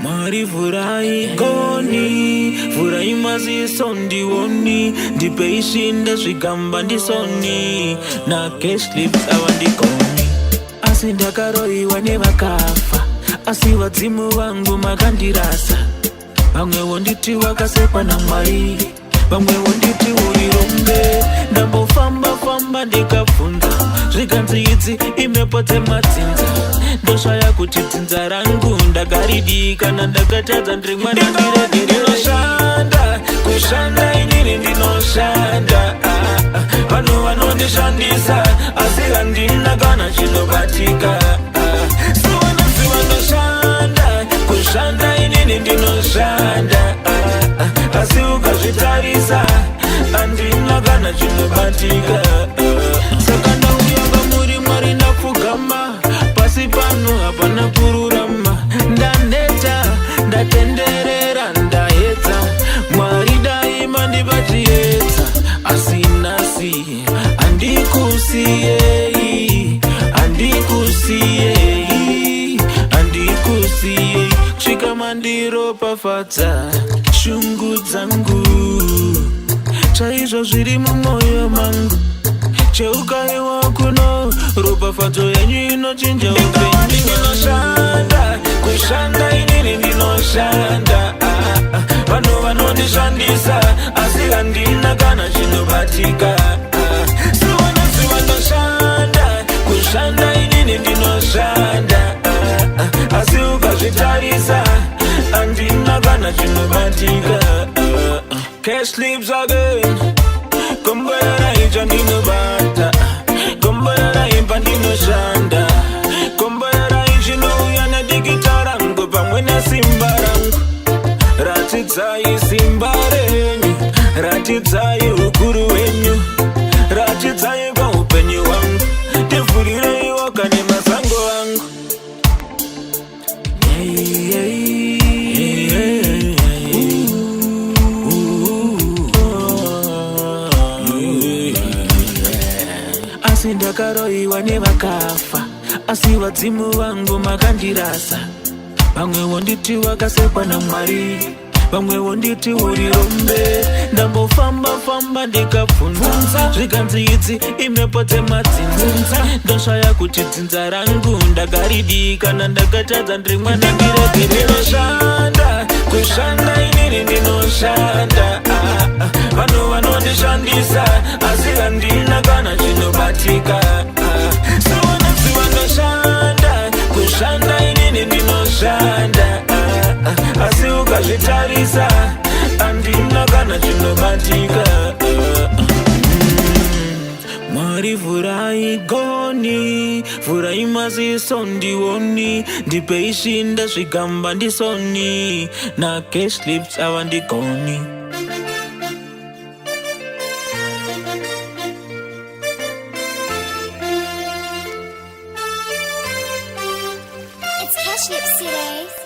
Mwari vhurai goni, vhurai maziso ndioni, ndipei shinda zvigamba ndisoni, naCashlips ava ndigoni. Asi ndakaroiwa nevakafa, asi vadzimu vangu makandirasa. Vamwe vonditi wakasekwa naMwari, vamwe vonditi uri rombe. Ndambofamba famba ndikabvunza, zvikanzi idzi imhepo dzemadzinza. Ndoshaya kuti dzinza rangu ndakaridii, kana ndakatadza ndiri mwana ndiregerere. Ndinoshanda, kushanda inini ndinoshanda. Ah, ah. Vanhu vanondishandisa, asi handina kana chinobatika. Ah, zuva nezuva ndoshanda, kushanda inini ndinoshanda. Ah, ah. Asi ukazvitarisa handina kana chinobatika. Ah. Saka ndauya pamuri Mwari, ndapfugama pasi pano, hapana kururama. Ndaneta, ndatenderera, ndaedza. Mwari dai mandibatiedza, asi nhasi handikusiyei, handikusiyei, handikusiyei kusvika mandiropafadza. Shungu dzangu chaizvo zviri mumwoyo mangu, cheukaiwa kuno ropafadzo yenyu inochinja upenyu. Ndinoshanda, kushanda inini ndinoshanda. Ah, ah. Vanhu vanondishandisa, asi handina kana chinobatika. Ah, zuva nezuva ndoshanda, kushanda inini ndinoshanda. Ah, ah. Asi ukazvitarisa handina kana chinobatika. Ah, ah. Cash lives again. Komborera icho ndinobata, komborera imba ndinoshanda, komborera ichinouya nedikita rangu pamwe nesimba rangu. Ratidzai simba renyu, ratidzai ukuru hwenyu, ratidzai paupenyu hwangu, ndivhurireiwo kane masango angu. Yeah, yeah. Ooh, ooh, asi ndakaroiwa nevakafa, asi vadzimu vangu makandirasa. Vamwe vonditi wakasekwa naMwari, vamwe vonditi uri rombe. Ndambofamba famba ndikabvunza, zvikanzi idzi imhepo dzemadzinza. Ndoshaya kuti dzinza rangu ndakaridii, kana ndakatadza ndiri mwana ndiregerere. Ndinoshanda, kushanda inini ndinoshanda. Ah, ah. Vanhu vanondishandisa, asi handina kana chinobatika. Ah, zuva nezuva ndoshanda, kushanda inini ndinoshanda. Ah, ah. Asi ukazvitarisa handina kana chinobatika. Ah, ah. Mwari vhurai goni, vhurai maziso ndioni, ndipei shinda zvigamba ndisoni, naCashlips ava ndigoni. It's Cash Lips City.